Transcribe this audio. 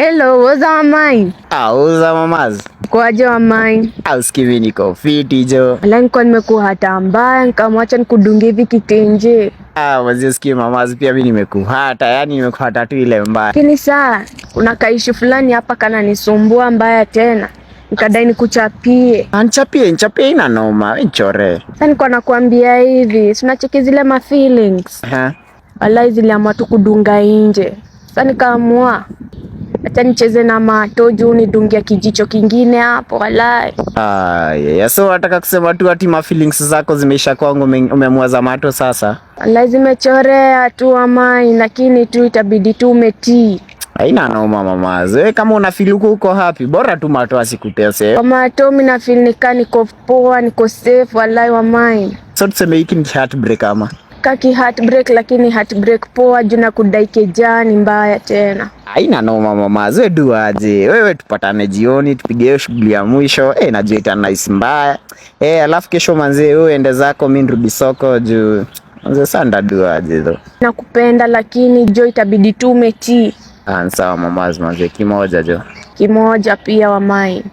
Hello, woza wamai. Auza mamazi. Kwaje wamai? Ausikii mimi niko fiti jo. Wala nilikuwa nimekuhata mbaya, nikamwacha nikudunge hivi kitenje. Ah, wazee sikii mamazi, pia mimi nimekuhata, yani nimekuhata tu ile mbaya. Lakini saa kuna kaissue fulani hapa kananisumbua mbaya tena. Nikadai nikuchapie. Ah, nchapie, nchapie ina noma, we nchore. Sasa nilikuwa nakwambia hivi, si unacheki zile ma feelings. Aha. Walai ziliamua tu kudunga nje. Sasa nikaamua acha nicheze na mato juu nidungia kijicho kingine hapo walai. Ah, yeah. So nataka kusema tu ati ma feelings zako zimeisha kwangu, umeamua za mato sasa. Walai zimechorea tu amai, lakini tu itabidi tu umetii. Haina noma mamazi. Wewe kama una feel huko uko happy, bora tu mato asikutese. Kwa mato mimi na feel nika niko poa, niko safe walai wamai. So tuseme hiki ni heartbreak ama? Kaki heartbreak, lakini heartbreak poa juu na kudai kejani mbaya tena. Haina noma mamazi, wewe duaje? Wewe tupatane jioni tupige hiyo shughuli ya mwisho. Eh, najua ita nice mbaya. Eh, alafu kesho manze wewe ende zako, mimi nirudi soko juu manze sasa ndaduaje though. Nakupenda lakini jo itabidi tu umetii. Ah, sawa mamazi, manze kimoja jo. Kimoja pia wamai.